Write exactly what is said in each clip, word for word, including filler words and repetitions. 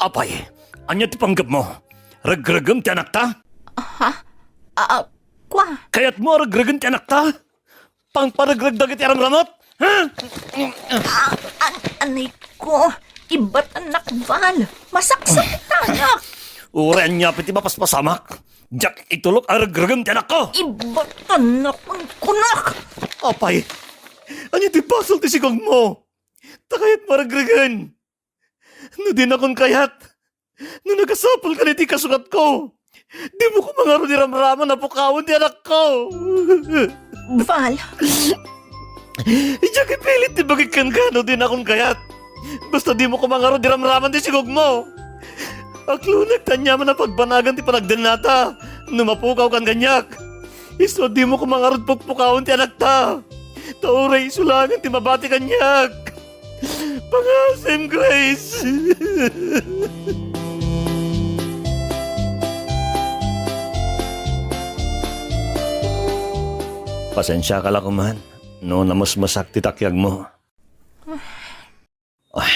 Apay, ania ti panggepmo? Regregem ti anakta? Ha? Ah, ah, kua? Kayatmo a regregen ti anakta? Pangparegreg dagiti ramramut? Ha? Ah, an-, anay ko, ibatannak, Val. Masaksakitanak. Uray ania pay ti mapaspasamak. Diak itulok a regregem ti anakko. Ibatannak, kunak. Apay, ania ti basol ti sigugmo? Ta kayatmo a regregen. No dinakon kayat, no nagasapulkan iti kasugatko, dimo koma ngarud iramraman a pukawen ti anakko. Val. Diak ipilit ti bagik kenka no dinakon kayat. Basta dimo koma ngarud iramraman ti sigugmo. Aklunek ta aniaman a pagbanagan ti panagdennata no mapukawkan kaniak. Isu a dimo koma ngarud pukpukawen ti anakta. Ta uray isu laengen ti mabati kaniak. Pangasim, Grace! Pasensiaka la koman no namusmusak ti takyagmo. Ay,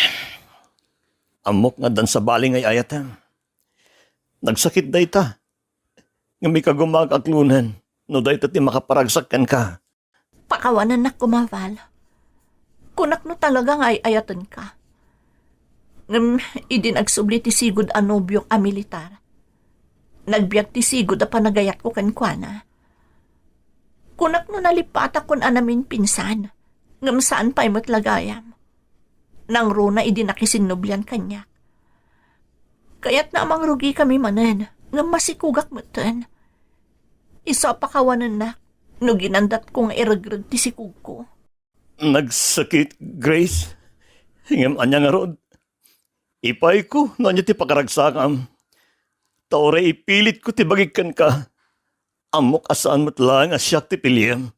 ammok nga addan sabali nga ay-ayatem. Nagsakit dayta. Ngem ikagumaak a Clonan no dayta ti makaparagsak kenka. Pakawanennak koma, Val. Kunak no talaga nga ay-ayatenka. Ngem idi nagsubli ti sigud a nobiok a militar, nagbiag ti sigud a panagayatko kenkuana. Kunak no nalipatakon a naminpinsan, ngem saan pay met la gayam. Nangruna idi nakisinnublian kaniak. Kayatna a mangrugikami manen, ngem masikugak metten. Isu a pakawanennak no ginandatko nga iregreg ti sikugko. Nagsakit, Grace. Ngem ania ngarud? Ipayko no ania ti pakaragsakam. Ta uray ipilitko ti bagik kenka. Ammok a saan met laeng a siak ti piliem.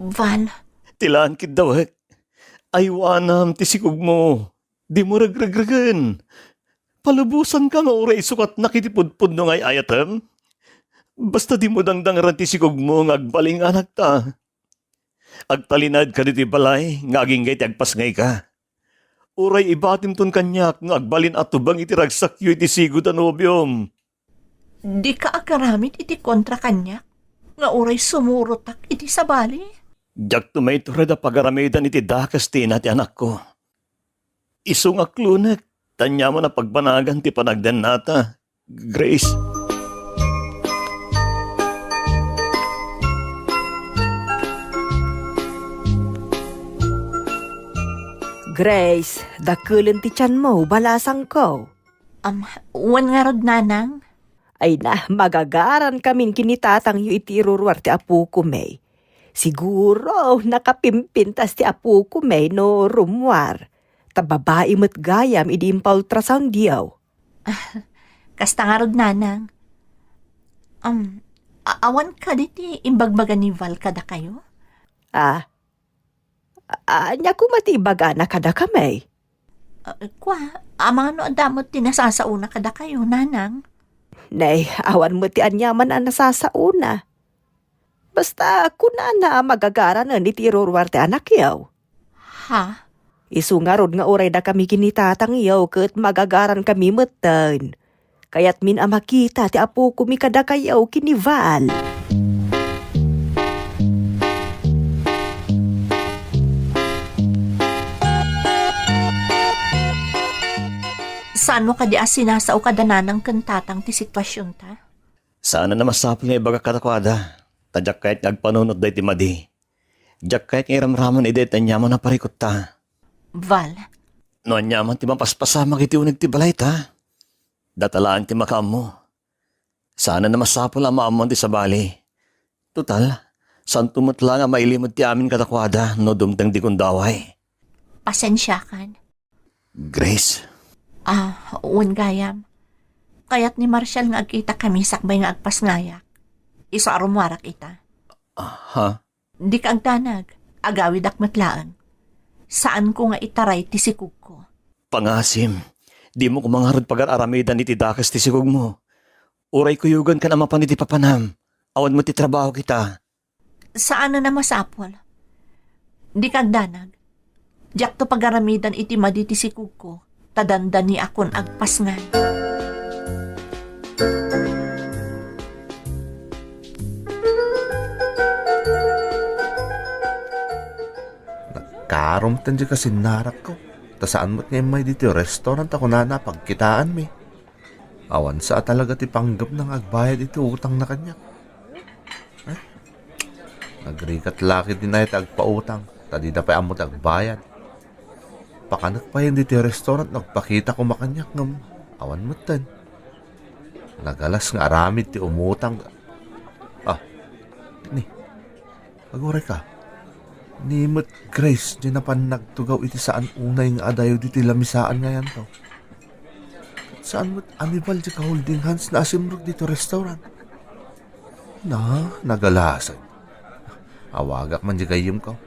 Val. Ti laan kiddawek. Aywanam ti sikugmo. Dimo regregregen. Palubosanka nga uray isukatnak iti pudpudno nga ay-ayatem. Basta dimo dangdangran ti sikugmo nga agbalinganakta. Agtalinaedka ditoy balay nga agingga iti agpasngayka. Uray ibatimton kaniak nga agbalin a tubeng iti ragsakyo iti sigud a nobiom. Dika agaramid iti kontra kaniak nga uray sumurotak iti sabali? Diakto maitured a pagaramidan iti dakes ti ina ti anakko. Isu nga aklonek, ta aniaman a pagbanagan ti panagdennata. Grace. Grace, dakelen ti tianmo, balasangko. Am, wen ngarud, nanang? Ay na, magagarankamin ken ni tatangyo iti iruruar ti apokon. Siguro, nakapimpintas ti apokon no rummuar. Ta babai met gayam idi impa-ultrasoundyo. Kasta ngarud, nanang. Am, a-, awan kadi ti imbagbaga ni Val kadakayo? Ah, a-, ania koma ti ibagana kadakami? Ah, kua, amangan no adda met ti nasasaona kadakayo, nanang? Nay, awan met ti aniaman a nasasaona. Basta, kunana a magagaranen iti iruruar ti anakyo. Ha? Isu ngarud nga uray dakami ken ni tatangyo ket magagarankami metten. Kayatmin a makita ti apokomi kadakayo ken ni Val. Saanmo kadi a sinasao kada nanang ken tatang ti situasionta? Saan a masapul nga ibagak kadakuada, ta diak kayat nga agpanunot daytoy madi. Diak kayat nga iramraman idi aniaman a parikutta. Val. No aniaman ti mapaspasamak iti uneg ti balayta, data laeng ti makaammo. Saan a masapul a maammoan ti sabali. Total, saanto met la nga mailimud ti amin kadakuada no dumteng ti gundaway. Pasensiakan. Grace. Ah, wen gayam. Kayat ni Marshall nga agkitakami sakbay nga agpasngayak. Isu a rummuarak ita. Ah, ha? Dika agdanag. Agawidak met laeng. Saanko nga itaray ti sikugko. Pangasim, dimo koma ngarud pagar-aramidan iti dakes ti sikugmo. Uray kuyogankan a mapan iti papanam, awan met ti trabaho kita. Saanen a masapul. Dika agdanag. Diakto pagaramidan iti madi ti sikugko. ta dandaniakon agpasngay. Nagkarom ten di kasinnarakko. Ta saan met nga immay ditoy restaurant a kunana pagkitaanmi. Awan sa a talaga ti panggepna nga agbayad iti utangna kaniak. Eh? Nagrigat la ketdi ti agpautang, ta dida pay ammo ti agbayad. Pakanek payen ditoy restaurant no agpakita koma kaniak ngem awan metten. Nagalas nga aramid ti umutang. Ah, ni, aguray ka. Ni met Grace, di napan nagtugaw iti saan unay nga adayo ditoy lamisaan nga ayanto. Saan met a nibal di ka-holding hands na asimrek ditoy restaurant. Na, nagalasag. Awagak man di gayyemko.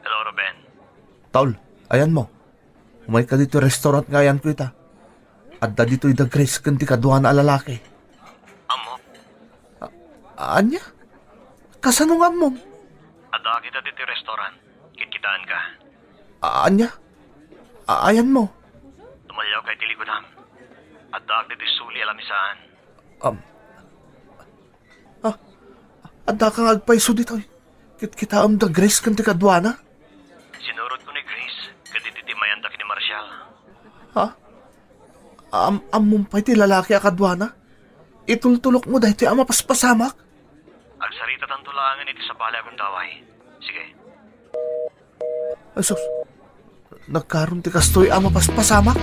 Hello, Ruben. Tol, ayanmo. Umayka ditoy restaurant nga ayanko ita. Adda ditoy da Grace ken ti kaduana a lalaki. Ammok. A-, ania? Kasano nga ammom? Adda kita ditoy restaurant. Kitkitaanka. A-, ania? A-, ayanmo? Tumaliawka iti likodam. Addaak ditoy suli a lamisaan. Um, ah, addaka nga agpayso ditoy. Kitkitaem da Grace ken ti kaduana? Sinurotko ni Grace ket iti timayanda ken ni Marshall. Ha? Am-, ammom pay ti lalaki a kaduana? Itultulokmo daytoy a mapaspasamak? Agsaritatanto laengen iti sabali a gundaway. Sige. Ay, sus. Nagkaron ti kastoy a mapaspasamak?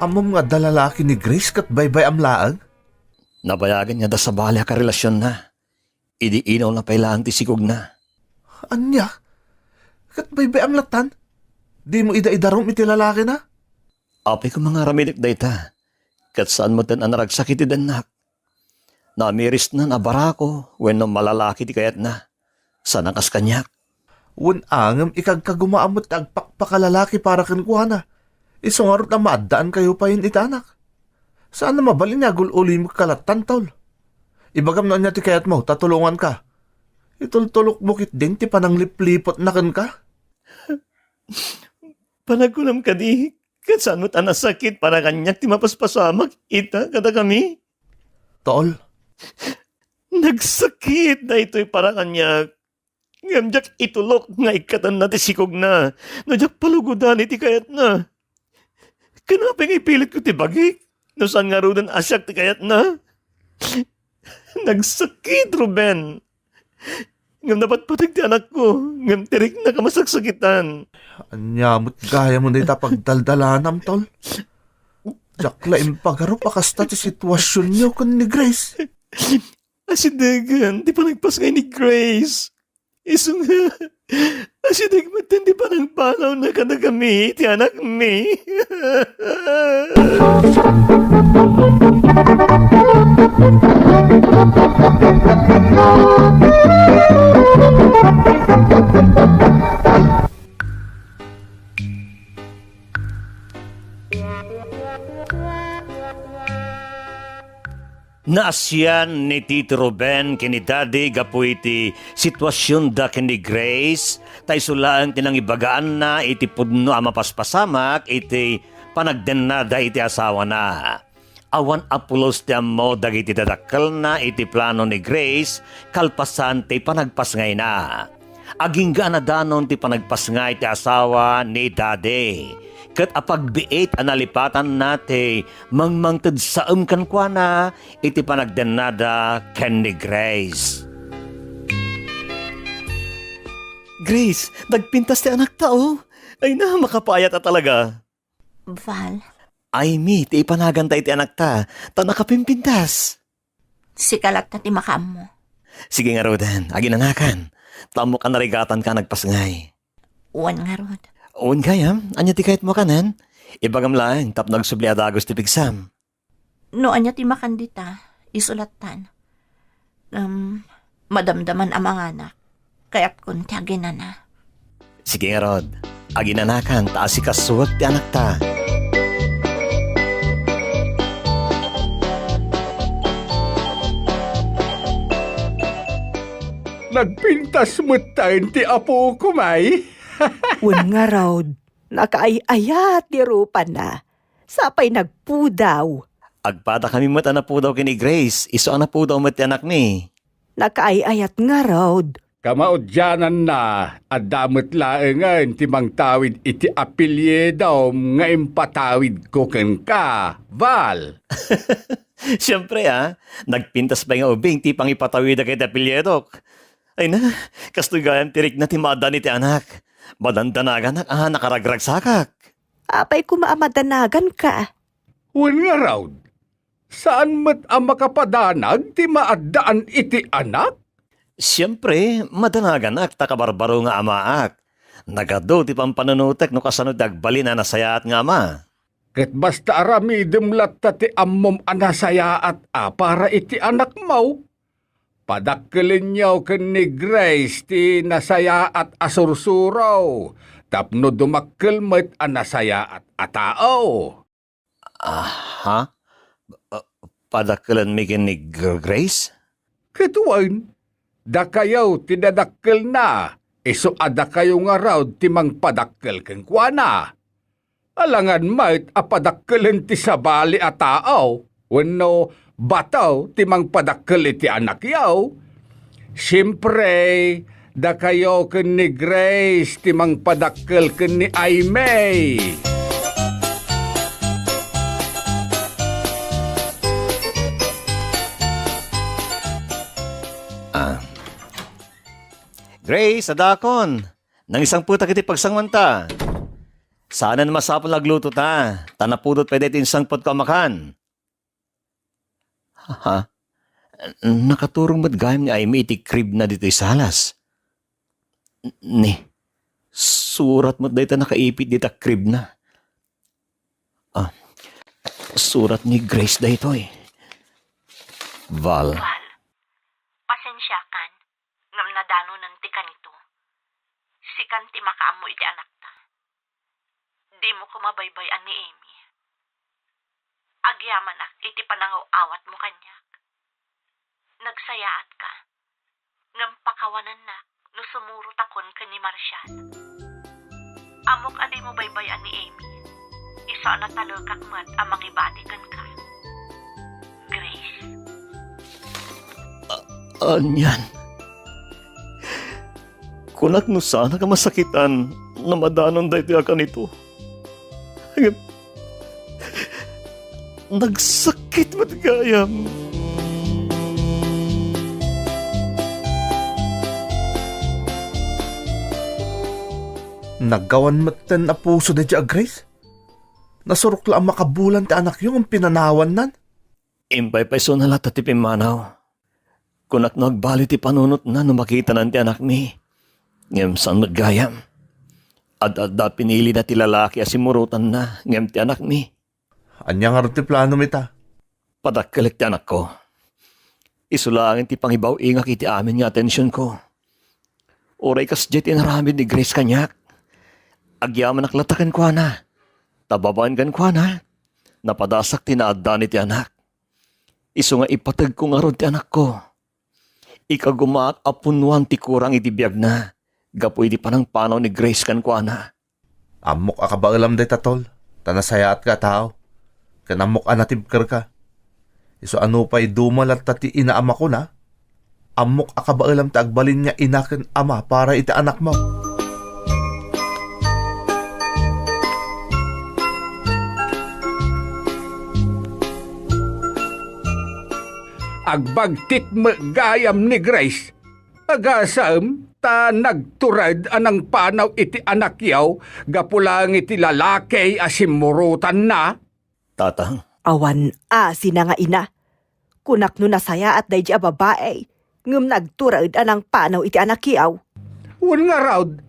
Ammom nga adda lalaki ni Grace ket baybay-am laeng? Nabayagen nga adda sabali a karelasionna. Idi inawna pay laeng ti sikogna. Ania? Ket baybay-am lattan? Dimo ida idarum iti lalakina? Apay koma nga aramidek dayta, ket saan metten a naragsakit ti dennak. Namirisnan a barako wenno malalaki ti kayatna, sana kas kaniak. Wen a, ngem ikagkagumaam met ti agpakpakalalaki para kenkuana. Isu ngarud a maaddaankayo payen iti anak. Saan a mabalin nga agul-ulimekka lattan, tol. Ibagam no ania ti kayatmo, ta tulonganka. Itultulokmo ketdin ti pananglipliputna kenka. Panagkunam kadi, ket saan met a nasakit para kaniak ti mapaspasamak ita kadakami? Tol. Nagsakit daytoy para kaniak. Ngem diak itulok nga ikkatenna ti sikogna no diak palugodan iti kayatna. Ken apay nga ipilitko ti bagik no saan ngaruden a siak ti kayatna? Nagsakit, Ruben. Ngem napatpateg ti anakko, ngem ti riknak a masaksakitan. Ania met gayam dayta pagdaldalanam, tol? Diak la impagarup a kasta ti situasionyo ken ni Grace. Asidegen ti panagpasngay ni Grace. Isu nga, asideg metten ti panangpanawna kadakami ti anakmi. Naasian ni Tito Ruben ken ni Daddy gapu iti situasionda ken ni Grace, ta isu laeng ti nangibagaanna iti pudno a mapaspasamak iti panagdennada iti asawana. Awan a pulos ti ammo dagiti dadakkelna iti plano ni Grace kalpasan ti panagpasngayna. Agingga a nadanon ti panagpasngay ti asawa ni Daddy, ket apagbiit a nalipatanna ti mangmangted saem kenkuana iti panagdennada ken ni Grace. Grace, nagpintas ti anakta, oh. Ay na, makapayat a talaga. Val. Ay, mi, ti ipanaganta iti anakta, ta nakapimpintas. Sika latta ti makaammo. Sige ngaruden, aginanakan. Ta ammok a narigatanka a nagpasngay. Wen ngarud. Wen gayam, ania ti kayatmo a kanen? Ibagam laeng tapno agsubli a dagus ti pigsam. No ania ti makan dita, isu lattan. Ngem, madamdaman a manganak. Kayatkon ti aginana. Sige ngarud, aginanakan ta asikasuek ti anakta. Nagpintas metten ti apok, may. Wen ngarud, nakaay-ayat ti rupana. Sapay nagpudaw. Agpadakami met a napudaw ken ni Grace, isu a napudaw met ti anakmi. Nakaay-ayat ngarud. Kamaudiananna, adda met laengen ti mangtawid iti apelyidom nga impatawidko kenka, Val. Siempre, a, nagpintas pay nga ubing ti pangipatawida ket apelyidok. Ay na, kastoy gayam ti rikna ti maaddaan iti anak. Madandanaganak a nakaragragsakak. Apay koma a madanaganka? Wen ngarud, saan met a makapadanag ti maaddaan iti anak? Siempre, madanaganak ta kabarbaro nga amaak. Nagadu ti pampanunotek no kasano ti agbalin a nasayaat nga ama. Ket basta aramidem latta ti ammom a nasayaat a para iti anakmo. Padakkelenyo ken ni Grace ti nasayaat a sursuro tapno dumakkel met a nasayaat a tao. Aha? Ah, padakkelenmi ken ni Gr-, Grace? Ket wen, dakayo ti dadakkelna, isu a dakayo ngarud ti mangpadakkel kenkuana. Alangan met a padakkelen ti sabali a tao wenno bato ti mangpadakkel iti anakyo. Siempre, dakayo ken ni Grace ti mangpadakkel ken ni Aimee. Ah. Grace, adakon. Nangisangpetak iti pagsangoanta. Saanen a masapul nga aglutota, ta napudot pay daytoy insangpetko a makan. Ha? Nakaturong met gayam ni Aimee iti cribna ditoy salas. Ni, surat met dayta nakaipit dita cribna. Ah, surat ni Grace daytoy. Val. Val, pasensiakan, ngem nadanonen ti kanito. Sikan ti makaammo iti anakta. Dimo koma baybay-an ni Amy. Agyamanak iti panangaw-awatmo kaniak. Nagsayaatka, ngem pakawanennak no sumurotakon ken ni Marshall. Ammok a dimo baybay-an ni Amy. Isu a natalekak met a mangibati kenka. Grace. A-, anian? Kunak no saanak a masakitan no madanon daytoy a kanito. Ngem, nagsakit met gayam. Naggawan metten a puso daydiay a Grace? Nasurok la a makabulan ti anakyo ngem pinanawannan? Impaypaysona latta ti pimmanaw. Kunak no agbali ti panunotna no makitanan ti anakmi. Ngem saan met gayam. Ad-adda pinilina ti lalaki a simmurotanna ngem ti anakmi. Ania ngarud ti planom ita? Padakkelek ti anakko. Isu laengen ti pangibaw-ingak iti amin nga atensionko. Uray kasdiay ti inaramid ni Grace kaniak. Agyamanak latta kenkuana. Ta babaen kenkuana, napadasak ti naaddaan iti anak. Isu nga ipategko ngarud ti anakko. Ikagumaak a punnoan ti kurang iti biagna gapu iti panangpanaw ni Grace kenkuana. Ammok a kabaelam dayta, tol, ta nasayaatka a tao, ken ammok a natibkerka. Isu a nupay duma latta ti inaamakon, ammok a kabaelam ti agbalin nga ina ken ama para iti anakmo. Agbagtik met gayam ni Grace. Agasem ta nagtured a nangpanaw iti anakyo gapu laeng iti lalaki a simmurotanna? Tatang. Awan asina nga ina. Kunak no nasayaat daydi a babai, ngem nagtured a nangpanaw iti anakyo. Wen ngarud,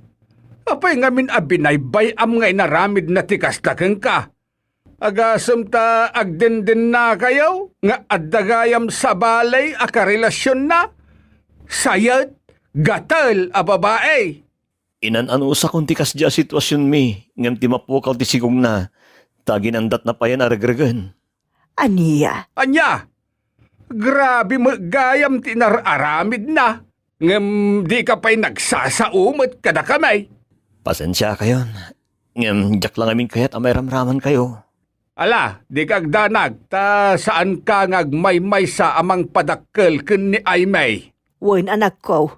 apay ngamin a binaybay-am nga inaramidna ti kasta kenka? Agasem ta agdendennakayo nga adda gayam sabali a karelasionna? Sayet, gatel a babai! Inan-anusakon ti kasdi a situasionmi ngem ti mapukaw ti sigogna, ta aginandatna payen a regregen. Ania? Ania? Grabe met gayam ti inar-aramidna. Ngem dika pay nagsasao met kadakami. Pasensiakayon, ngem diak la ngamin kayat a mairamramankayo. Ala, dika agdanag, ta saanka nga agmaymaysa a mangpadakkel ken ni Aimee. Wen, anakko,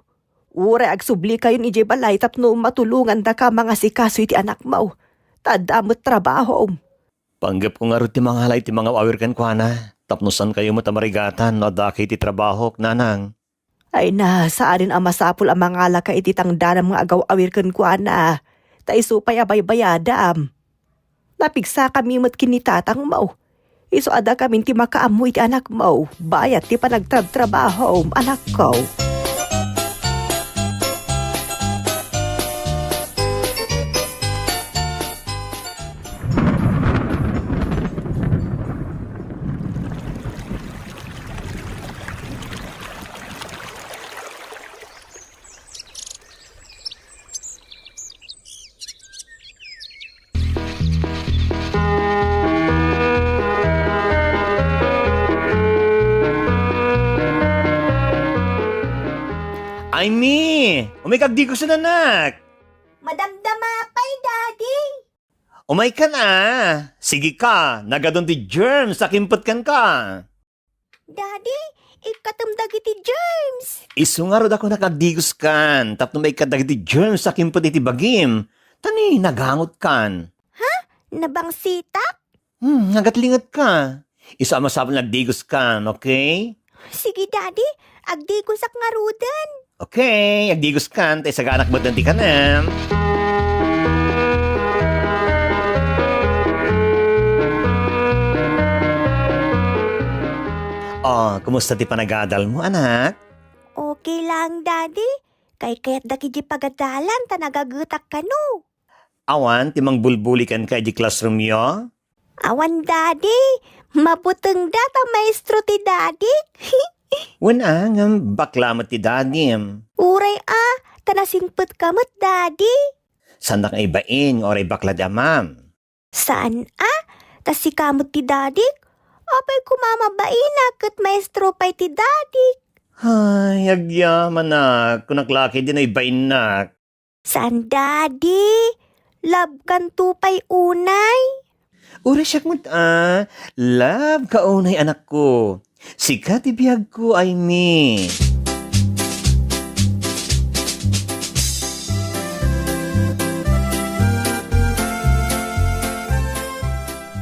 uray agsublikayon idiay balay tapno matulongandaka mangasikaso iti anakmo, ta adda met trabahom. Panggepko ngarud ti mangala iti mangawawir kenkuana, tapno saankayo met a marigatan no adda ket ti trabahok, nanang. Ay na, saanen a masapul a mangalaka iti tangdanam nga agaw-awir kenkuana, ta isu pay a baybayadam. Napigsakami met ken ni tatangmo. Isu a dakamin ti makaammo iti anakmo, bayat ti panagtrabtrabahom, anakko. Aimee! Umayka agdigusen, anak! Madamdama pay, Daddy! Umaykan a! Sigika, nagadun ti germs a kimpet kenka! Daddy, ikkatem dagiti germs. Isu ngarud a kunak agdiguskan tapno maikkat dagiti germs a kimpet iti bagim, ta ni nagangutkan. Ha? Nabangsitak? Hmm, nagatlingetka. Isu a masapul nga agdiguskan, okay? Sige, Daddy. Agdigusak ngaruden. Okay, agdiguskan, ta isaganak met ti kanem. Oh, kumusta ti panagadalmo, anak? Okay lang, Daddy. Kaykayat dagiti pagadalan ta nagagetak kano. Awan ti mangbulbuli kenka idiay classroomyo? Awan, Daddy. Mabutengda ta maestro ti Daddy. Wen a, ngem bakla met ti Daddy. Uray a, ta nasingpetka met, Daddy. Saannak nga ibain nga uray bakla ti amam? Saan a, ta sika met ti Daddy. Apay koma mabainak ket maestro pay ti Daddy. Ay, agyamanak, kunak la ketdi no ibainnak. Saan, Daddy? Love kanto pay unay? Uray siak met a, love ka unay, anakko. Sika ti biagko, Aimee.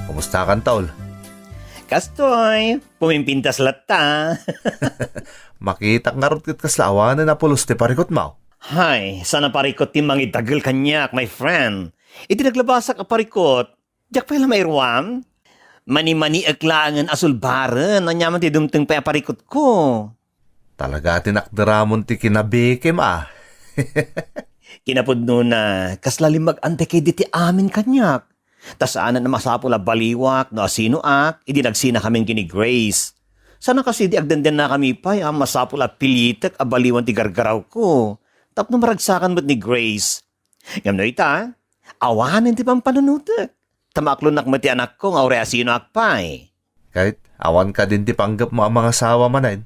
Kumusta kan, Tol? Kastoy, pumimpintas latta. Makitak ngarud ket kasla awanen a pulos ti parikutmo. Hay, saan a parikut ti mangidagel kaniak, my friend. Iti naglabasak a parikut, diak pay la mairuam. Manimaniek laengen a sulbaren, aniaman ti dumteng pay a parikutko. Talaga ti nakderamon ti kinabikem a. Kinapudnona, kasla limmag-antay ketdi ti amin kaniak. Ta saanen a masapul a baliwak no asinoak idi nagsinakamin ken ni Grace. Saan a kasdi agdendennakami pay a masapul a pilitek a baliwan ti gargarawko tapno maragsakan met ni Grace. Ngem no ita, awanen ti pampanunotek. Ta maaklonak met ti anakko nga uray asinoak pay. Ket awan kadin ti panggepmo a mangasawa manen?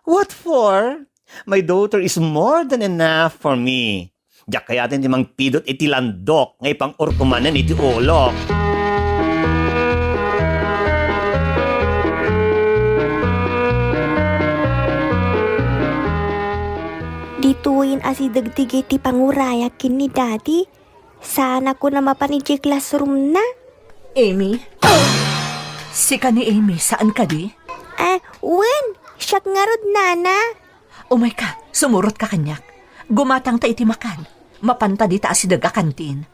What for? My daughter is more than enough for me. Diak kayaten ti mangpidut iti landok nga ipang-urkumanen iti ulok. Ditoyen a sidegdege ti pangurayak ken ni Daddy. Saan a kuna mapan idiay classroom-na. Amy? Sika ni Amy, saan kadi? Ah, wen, siak ngarud, Nana. Umayka, sumurotka kaniak. Gumatangta iti makan. Mapanta dita asideg a kantin.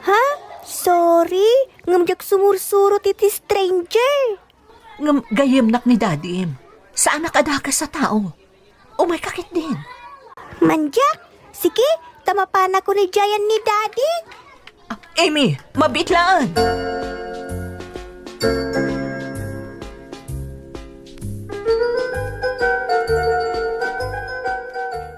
Ha? Sorry, ngem diak sumursurot iti stranger. Ngem gayyemnak ni Dadim. Saanak a dakes a tao. Umayka ketdin. Mandiak, sige, ta mapanakon idiayen ni Daddy. Ah, Amy, mabiit laeng.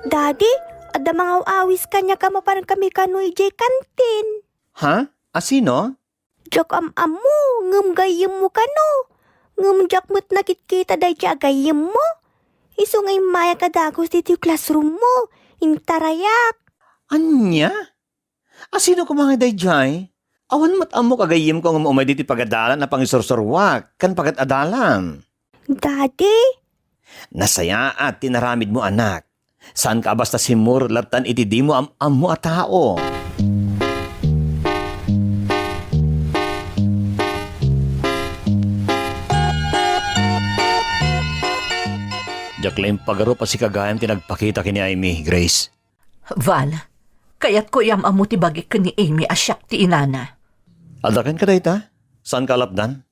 Daddy, adda mangaw-awis kaniak a mapanankami kano idiay kantin. Ha? A sino? Diak am-ammo, ngem gayyemmo kano. Ngem diak met nakitkita daydiay a gayyemmo. Isu nga immayak a dagus ditoy classroom mo. Intarayak. Ania? A, sino koma nga daydiay? Awan met ammok a gayyemko ngem umay ditoy pagadalan a pangisursuruak ken pagat-adalam. Daddy? Nasayaat ti inaramidmo, anak. Saanka a basta simmurot latta iti dimo am-ammo a tao. Diak la impagarup a sika gayam ti nagpakita ken ni Amy, Grace. Val, kayatko iyam-ammo ti bagik ken ni Amy a siak ti inana. Adda kenka dayta? Saanka a lapdan?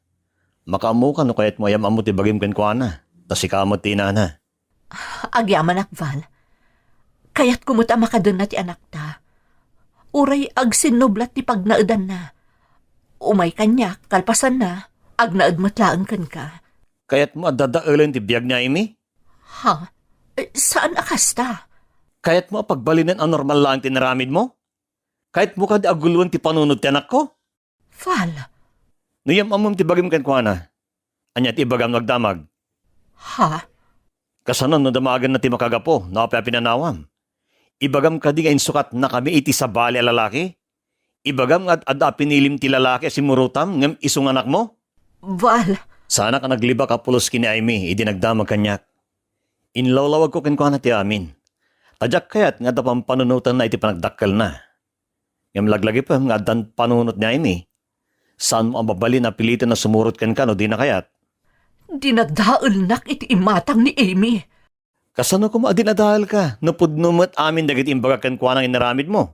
Makaammoka no kayatmo a iyam-ammo ti bagim kenkuana, ta sika met ti inana. Agyamanak, Val. Kayatko met a makadenna ti anakta. Uray agsinnublat ti pagnaedanna. Umay kaniak, kalpasanna, agnaed met laeng kenka. Kayatmo a dadaelen ti biag ni Amy? Ha? Eh, saan a kasta? Kayatmo a pagbalinen a normal laeng ti inaramidmo? Kayatmo kadi a guloen ti panunot ti anakko? Val. No iyam-ammom ti bagim kenkuana, ania ti ibagam no agdamag? Ha? Kasano no damagenna ti makagapu no apay a pinanawam? Ibagam kadi nga insukatnakami iti sabali a lalaki? Ibagam nga ad-, adda a pinilim ti lalaki a simmurotam ngem isu nga anakmo? Val. Saanak a naglibak a pulos ken ni Amy idi nagdamag kaniak. Inlawlawagko kenkuana ti amin. Ta diak kayat nga adda pampanunotanna iti panagdakkelna. Ngem laglagipem nga addan panunot ni Amy. Saanmo a mabalin a piliten a sumurot kenka no dina kayat. Dinadaelnak iti imatang ni Amy. Kasano koma a dinadaelka no pudno met amin dagiti imbagak kenkuana nga inaramidmo?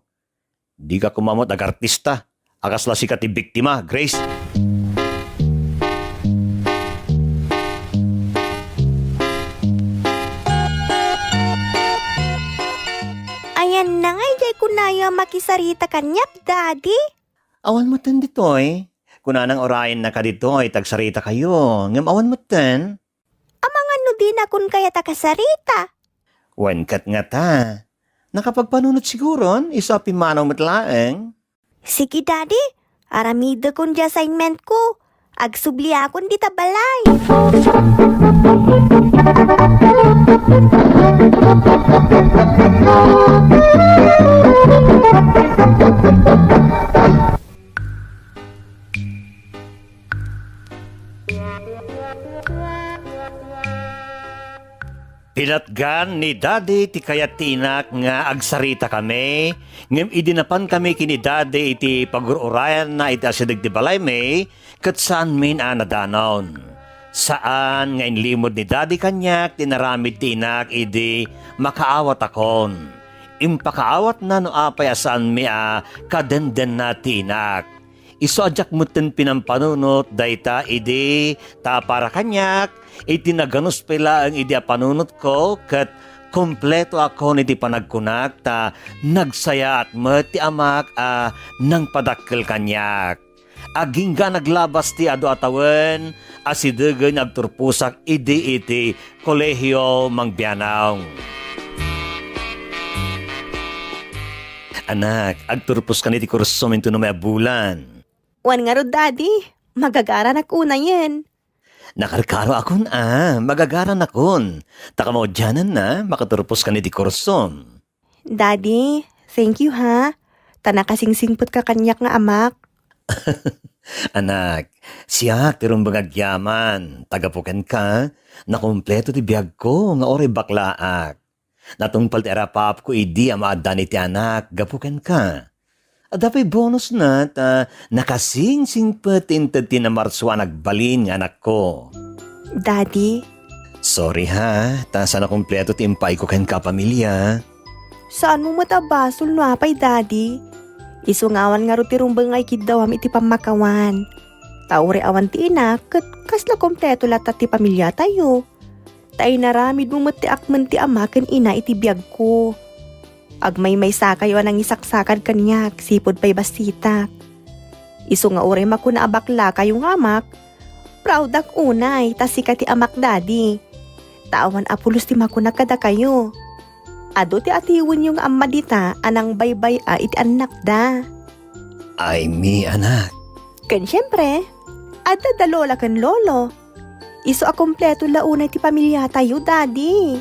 Dika koma met agartista a kasla sika ti biktima, Grace. Ayanna nga idiay kunayo a makisarita kaniak, Daddy? Awan metten ditoy. Kunana nga urayennaka ditoy, ta agsaritakayo. Ngem awan metten. Amangan no dinakon kayat a kasarita? Wen ket ngata. Nakapagpanunot siguron, isu a pimmanaw met laeng. Sige, Daddy. Aramidekon ti assignment ko. Agsubliakon dita balay. Pinatgan ni Daddy ti kayat ti inak nga agsaritakami, ngem idi napankami ken ni Daddy iti pagur-urayanna iti asideg ti balaymi, ket saanmin a nadanon. Saan nga inlimod ni Daddy kaniak ti inaramid ti inak idi makaawatakon. Impakaawatna no apay a saanmi a kadendenna ti inak. Isu a diak metten pinampanunot dayta idi ta para kaniak, iti naganus pay laeng idi a panunotko ket kompletoakon iti panagkunak ta nagsayaat met ti amak a nangpadakkel kaniak. Agingga naglabas ti adu a tawen, asidegen nga agturposak idi iti Colegio Mangbianaw. Anak, agturposkani ti kursom intono may a bulan. Wen ngarud, Daddy, magagaranak unayen. Nakarkaroakon a, magagaranakon. Ta kamaudiananna, makaturposkani ti kursom. Daddy, thank you ha. Ta nakasingsingpetka kaniak nga amak. Anak, siak ti rumbeng agyaman. Ta gapu kenka, nakompleto ti biagko nga uray baklaak. Natungpal ti arapapko idi a maaddaan iti anak gapu kenka. Adda pay bonusna ta nakasingsingpet ti inted ti namarso a nagbalin nga anakko. Daddy? Sorry ha, ta saan a kompleto ti impaayko kenka a pamilia. Saanmo met a basol no apay, Daddy. Isu nga awan ngarud ti rumbeng nga ikiddawam iti pammakawan. Ta uray awan ti inak, ket kasla kompleto latta ti pamiliatayo. Ta inaramidmo met ti akmen ti ama ken ina iti biagko. Agmaymaysakayo a nangisaksakad kaniak sipud pay bassitak. Isu nga uray makuna a baklakayo nga amak, proud-ak unay ta sika ti amak, Daddy. Ta awan a pulos ti makuna kadakayo. Adu ti atiwenyo nga amma dita a nangbay-bay-a iti annakda. Ay, mi anak. Ken siempre, adda da lola ken lolo. Isu a kompleto la unay ti pamiliatayo, Daddy.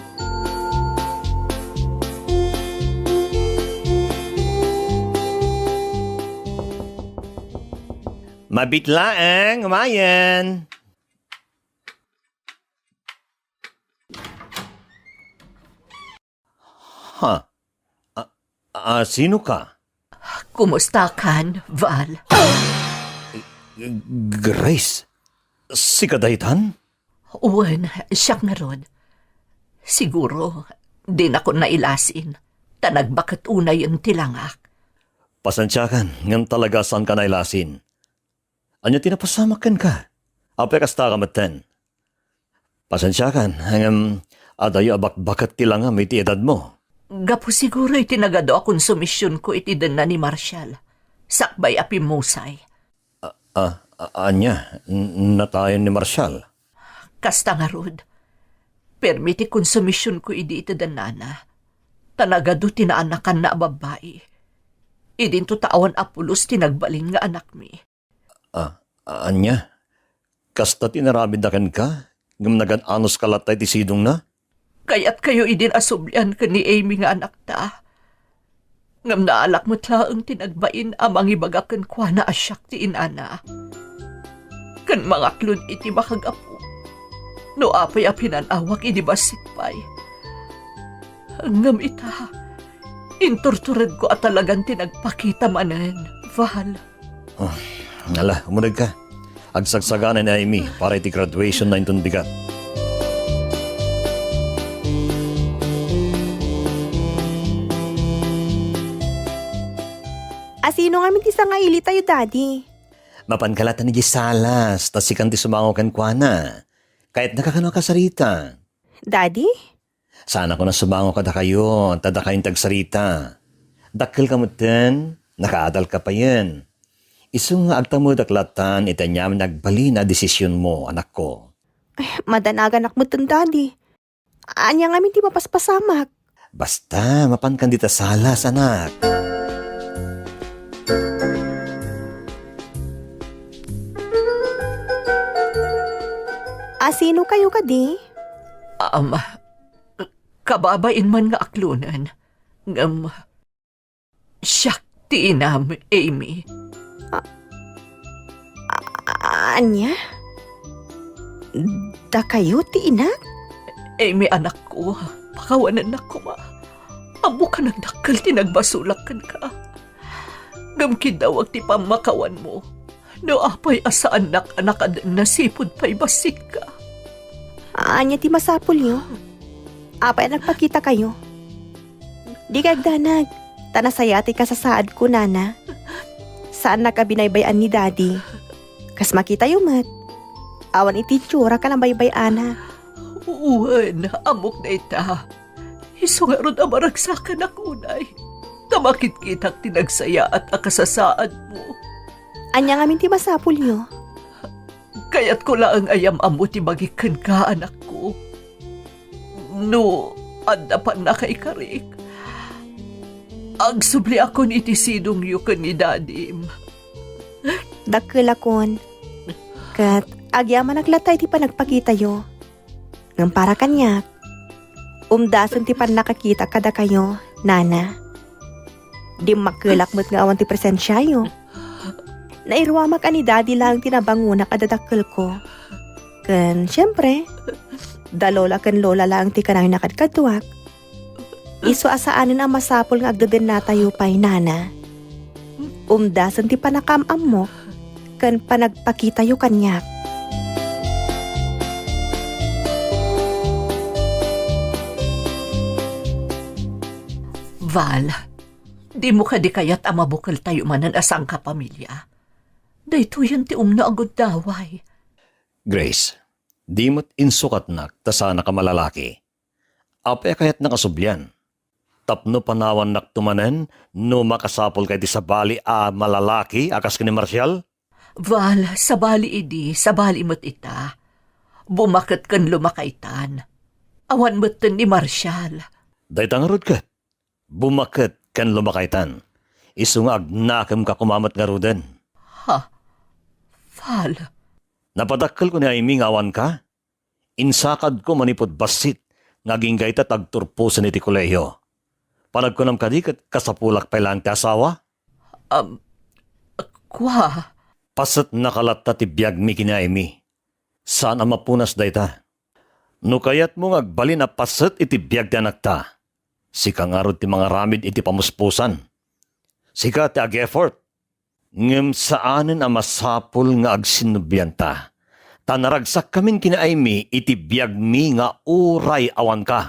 Mabiit laeng, umayen. Ha? A, a, sino ka? Kumusta kan, Val? Grace, sika daytan? Wen, siak ngarud. Siguro, dinakon nailasin, ta nagbaket unayen ti langak. Pasensiakan, ngem talaga saanka nailasin. Ania ti napasamak kenka? Apay kasta ka metten? Pasensiakan, ngem adayo a bakbaket ti langam iti edadmo. Gapu siguro iti nagadu a konsumisionko iti denna ni Marshall, sakbay a pimmusay. A, a, a, ania? N-, natayon ni Marshall? Kasta ngarud, permi ti konsumisionko idi iti dennana, ta nagadu ti naanakanna a babbai. Idinto ta awan a pulos ti nagbalin nga anakmi. A, ania? Kasta ti inaramidna kenka, ngem nagan-anoska latta iti sidongna? Kayatkayo idin a sublian ken ni Amy nga anakta. Ngem naalak met laeng ti nagbain a mangibaga kenkuana a siak ti inana. Ken mangaklon iti makagapu no apay a pinan-awak idi bassit pay. Ngem ita, inturturedko a talagan ti nagpakita manen, Val. Oh, ala, umuneg ka. Agsagsaganay ni Amy para iti graduation na inton bigat. A, sino ngamin ti sangaili tayo, Daddy? Mapan ka latta idiay salas, ta sikan ti sumango kenkuana. Kayatnaka kano a kasarita? Daddy? Saanakon a sumango kadakayo, ta dakayon ti agsarita. Dakkelka metten, nakaadalka payen. Isu nga agtammedak lattan iti aniaman nga agbalin a desisionmo, anakko. Eh, madanaganak metten, Daddy. Ania ngamin ti mapaspasamak? Basta, mapankan dita salas, anak. A, sino kayo kadi? Ama, kababain man nga aklonen, ngem siak ti inam, Amy. A-, a-, ania? Dakayo ti inak? Amy, anakko, pakawanennak koma. Ammok a nagdakkel ti nagbasolak kenka. Ngem kiddawek ti pammakawanmo. No apay a saannak a nakaden nasipud pay bassikka? Ania ti masapulyo? Apay a nagpakitakayo? Dika agdanag, ta nasayaat ti kasasaadko, nana. Saannak a binaybay-an ni Daddy. Kas makitayo met, awan iti itsura ken a baybay-ana. Wen, ammok dayta. Isu ngarud a maragsakanak unay, ta makitkitak ti nagsayaat a kasasaadmo. Ania ngamin ti masapulyo? Kayatko laeng a yam-ammo ti bagik kenka, anakko. No adda pannakaikarik, agsubliakon iti sidongyo ken ni Dadim. Dakkelakon, ket agyamanak latta iti panagpakitayo. Ngem para kaniak, umdasen ti pannakakita kadakayo, nana. Dimmakkelak met nga awan ti presensiayo. Nairuamak a ni Daddy laeng ti nabangonak a dadakkelko. Ken, siempre, da Lola ken Lola laeng ti kanayna kadkaduak. Isu a saanen a masapul nga agdedennatayo pay, nana. Umdasen ti panakaam-ammok ken panagpakitayo kaniak. Val, dimo kadi kayat a mabukeltayo manen a sangkapamilia? Daytoyen ti umno a gundaway. Grace, di met insukatnak ta saanak a malalaki. Apay a kayatnak a sublian? Tapno panawannakto manen no makasapulka iti sabali a malalaki a kas ken ni Marshall? Val, sabali idi, sabali met ita. Bumaket ken lumakaytan. Awan metten ni Marshall. Dayta ngarud ket, bumaket ken lumakaytan. Isu nga agnakemka koma met ngaruden. Ha? Val. Napadakkelko ni Amy nga awanka? Insakadko manipud bassit nga agingga ita ti agturposen iti kolehio. Panagkunam kadi ket kasapulak pay laeng ti asawa? Um, kua. Pasetnaka latta ti biagmi ken ni Amy. Saan a mapunas dayta. No kayatmo nga agbalin a paset iti biag ti anakta, sika ngarud ti mangaramid iti pamuspusan. Sika ti ag-effort. Ngem saanen a masapul nga agsinnublianta. Ta naragsakkamin ken ni Amy iti biagmi nga uray awanka.